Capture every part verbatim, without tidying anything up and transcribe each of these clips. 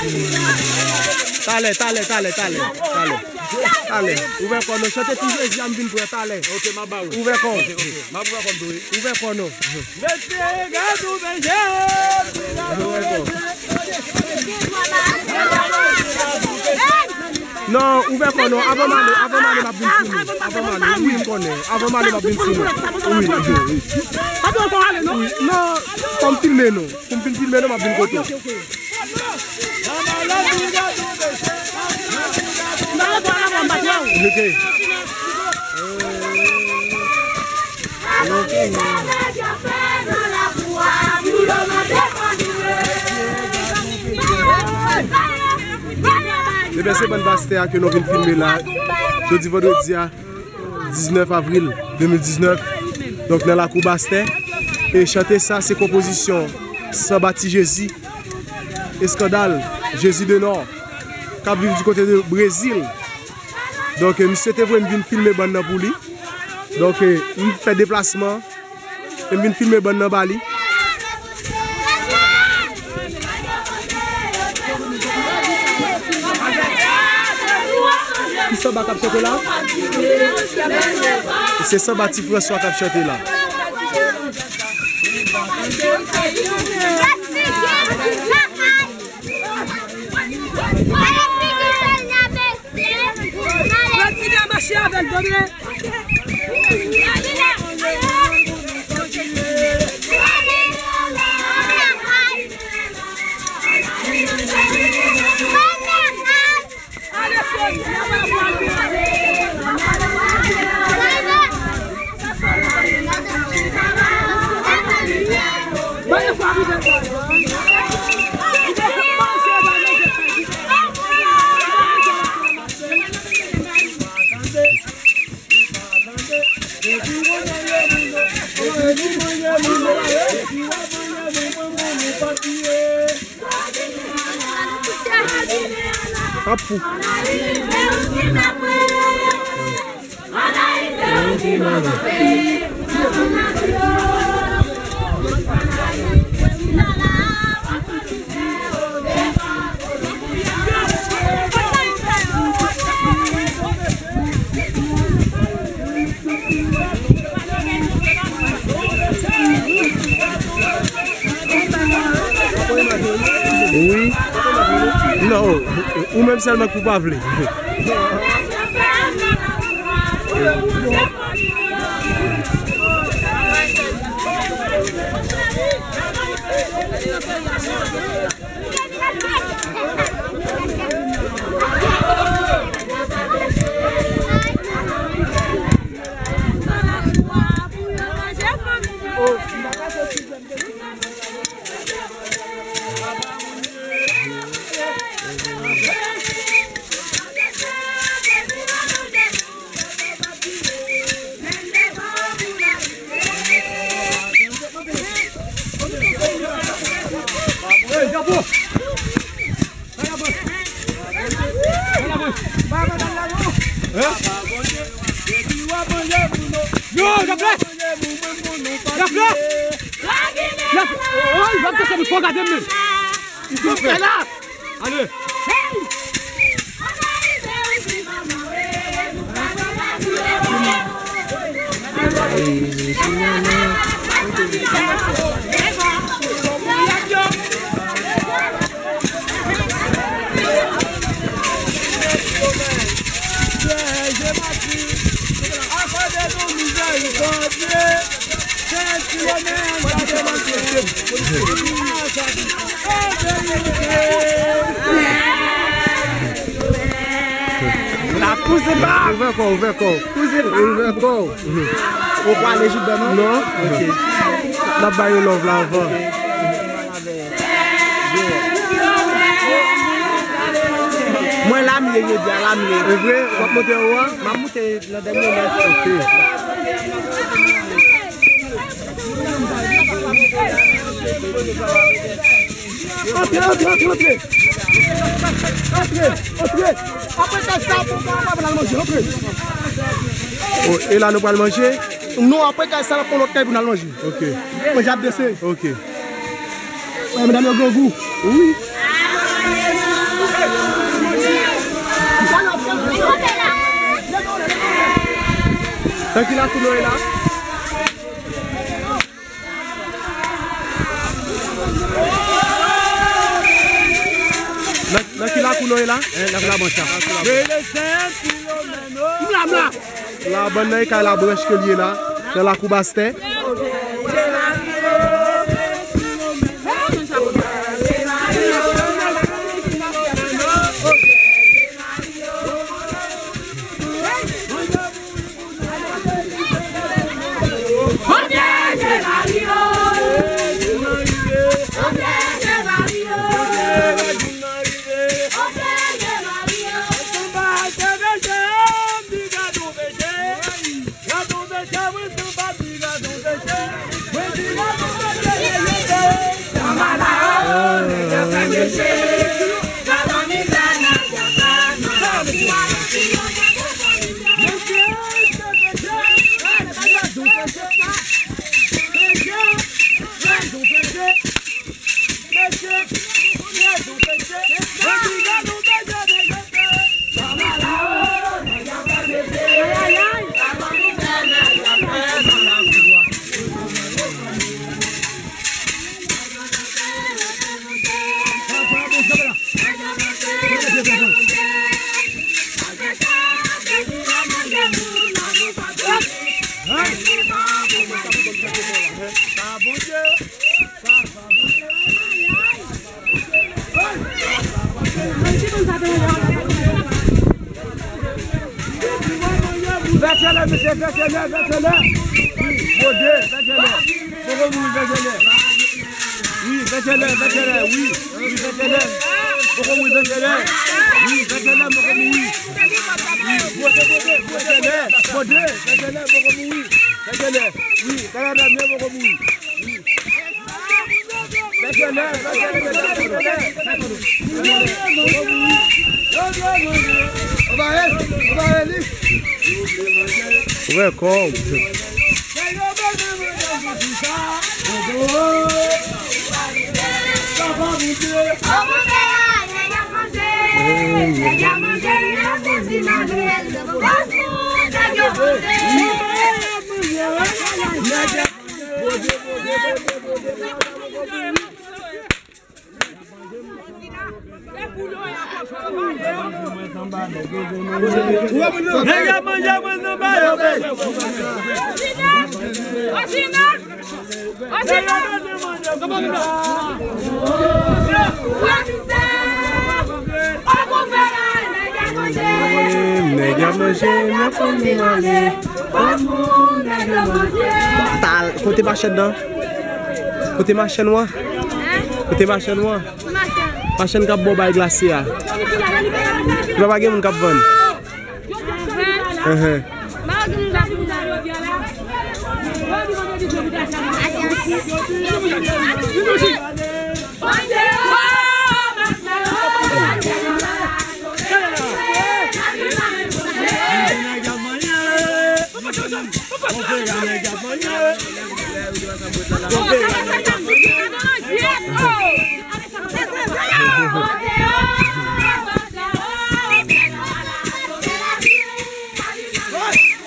Talè, talè, talè, talè, talè. Talè. Ouvè kò nou, chante ti Jezi a m vin pran talè. Ok, m ap ba ou. Ouvè kò. Ok, ok. M ap ouvè kò m tou, wi. Ouvè kò nou. Mesye, gade ou, mesye. Ouvè kò. Non, ouvè kò non. Avan m ale, avan m ale, m ap vin filme. Avan m ale, wi, m konnen. Avan m ale, m ap vin filme. Wi, wi, wi. Wi, non, fò m filme nou. Pou m fin filme nou, m ap vin kote w. Ok. Ebyen, se bann pastè a ke nou vin filme la. Jodi vandredi a, diznèf avril de mil diznèf. Donk, nan lakou Bastè. E chante sa, se konpozisyon Sanba Ti Jezi, Eskandal, Jezi de Nò, k ap viv di kote de Brezil. Donk, e, misye te voye m vin filme bann nan pou li. Donk, e, m fè deplasman. E m vin filme bann nan ba li. Ki sanba k ap chante la? Se sanba Ti Franswa k ap chante la. Kontinye mache avèk Dodye. Ap fou. Wi. Non, ou menm sèlman ki pa vle. Yo, Jaflè! Jaflè! Jaflè! Oy, w ap desann, fò gade m menm. Li tou fè la. Ale. La kouze ba. Ouvè kò, ouvè kò. Kouze ba. Ouvè kò. Ou pale jiddan non? Non. Ok. N ap ba yo love la anvan. Mwen la m ye jodi a, la m ye. E vre? W ap monte anwo a? M ap monte nan dènye lè. Ok. Antre, antre, antre, antre. Antre, antre. Apre kay sa, pou nou pral manje, antre. Oh, e la nou pral manje? Non, apre kay sa, n ap pran lòt kay pou n al manje. Ok. Manje ap dese. Ok. Wè, medam yo grangou. Wi. Nan ki lakou nou ye la? Nan, nan ki lakou nou ye la? Eh, lakou Labranch la. M la, m la. Labann nan e kay Labranch ke l ye la, nan lakou Bastè. Vètyèlè, mesye, vètyèlè, vètyèlè. Wi, Bondye, vètyèlè. Poko mouri, vètyèlè. Wi, vètyèlè, vètyèlè, wi. Wi, vètyèlè. Poko mouri, vètyèlè. Wi, vètyèlè, poko mouri. Wi, Bondye, Bondye, vètyèlè. Bondye, vètyèlè, poko mouri. Vètyèlè. Wi, Kanada, men poko mouri. Wi. Ouvè kò w. Nèg ap manje mwen sanba yo, baby. Nèg ap manje, men fò nou ale. Tal, kote machann nan? Kote machann wan? Kote machann wan? Machann k ap ba w bay glase a. Li pa gen moun k ap vann. Enhen.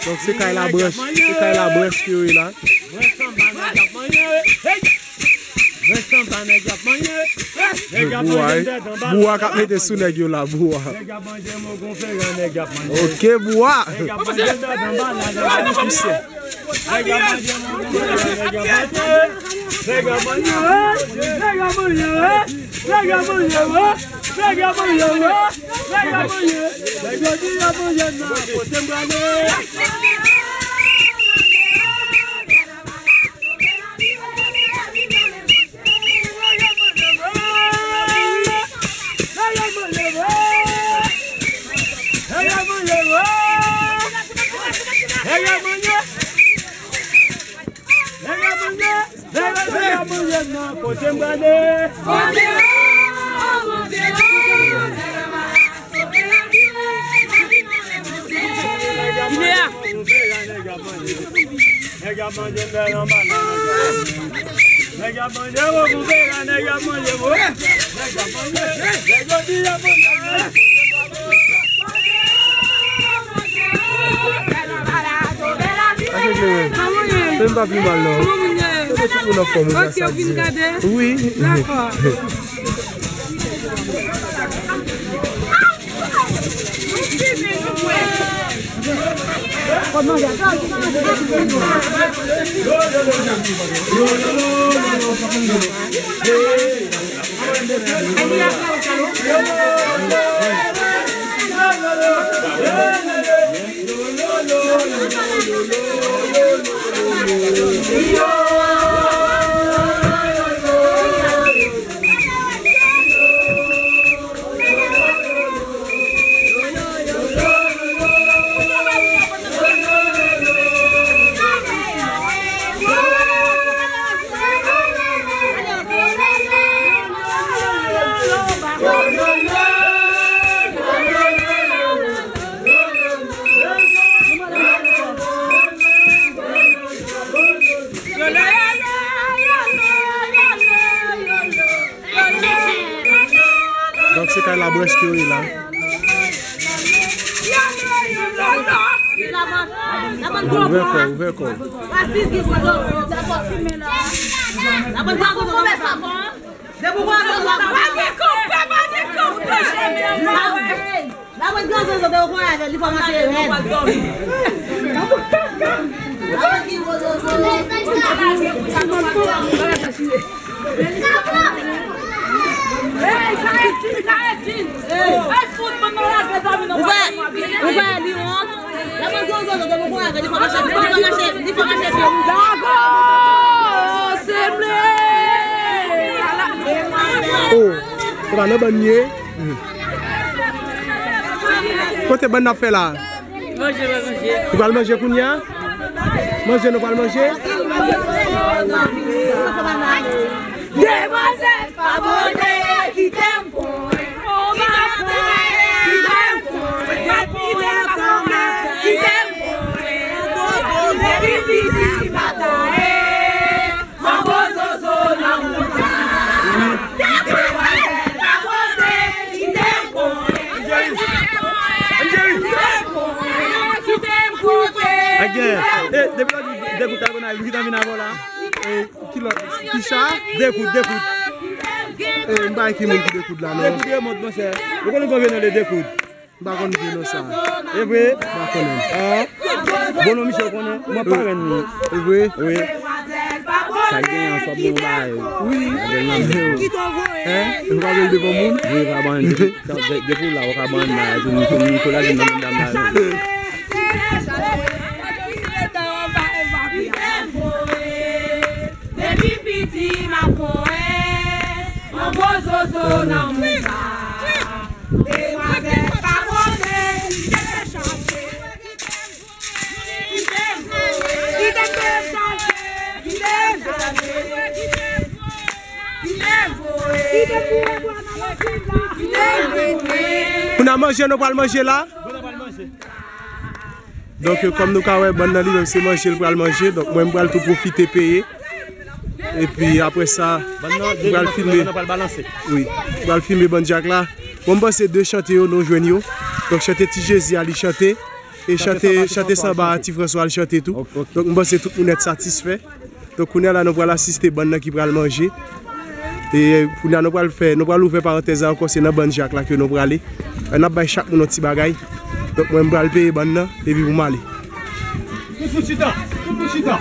Donk se kay Labranch, se kay Labranch ke yo ye la. Bouwa, wi. Bouwa k ap mete sou nèg yo la, Bouwa. Ok, Bouwa. Nèg ap manje, nèg ap manje, nèg ap manje, nèg ap manje, nèg ap manje, nèg yo di y ap manje. M pa pi mal, non. Kòman moun yo ye? Tout moun anfòm, wi, gras a Dye. Ok, ou vin gade? Wi. Dakò. Donk, se kay Labranch ke yo ye la. Ouvè kò, ouvè kò. Ouvè, ouvè, li wont. Oh, se pa nan bann li ye? Kote bann n ap fè la? Manje, manje. Nou pral manje kounye a? Manje, nou pral manje? Demwazèl pa bonè, kite m konn. Kite m konn. Kite m konn. Kite m konn. Depi piti m pa tande. Manbo zozo nan mouda. Demwazèl pa bonè, kite m konn. Kite m konn. Kite m konn. Ak gen, eh, depi lè w di dekout la, konn al, m gentan vin avè w la. Eh, Ki lòt? Ki sa? Dekout, dekout. Eh, m pa wè ki moun ki dekout la, non. Dekout remòt, monchè. Ou konnen konbyen nan le dekout? M pa konn vre non sa. E vre? M pa konnen. An? Bon, non, misye konnen. Mwen pa renn li. E vre? Wi. Sa gen an sòt bon bagay. Wi. Sa gen nan men. Hein? M pa vle devan moun? Wi, pa ban de, de, depi la, ou ka ban la, tou, tou, tou la, gen nan men dam la. Depi piti m ap konnen, manbo zozo nan mouda. Demwazèl pa konnen ki te chache. Ki te voye, ki te chache, ki te chache, ki te voye, ki te voye, ki te voye. Kounye a manje, nou pral manje la. Donk, kòm nou ka wè, bann nan li menm se manje l pral manje. Donk, mwen, m pral tou pwofite peye. Epi, apre sa, m pral filme. Wi, m pral filme bann dyak la. Bon, m panse de chante yo, nou jwenn yo. Donk, chante Ti Jezi a, li chante. E chante, chante sanba a Ti Franswa, li chante tou. Donk, m panse tout moun nèt satisfè. Donk, kounye a la, nou pral asiste bann nan ki pral manje. E kounye a, nou pral fè, nou pral ouvè parantèz la ankò, se nan bann dyak la ke nou prale. N ap bay chak moun yon ti bagay. Donk, mwen, m pral peye bann nan, epi pou m ale. Tout moun chita, tout moun chita.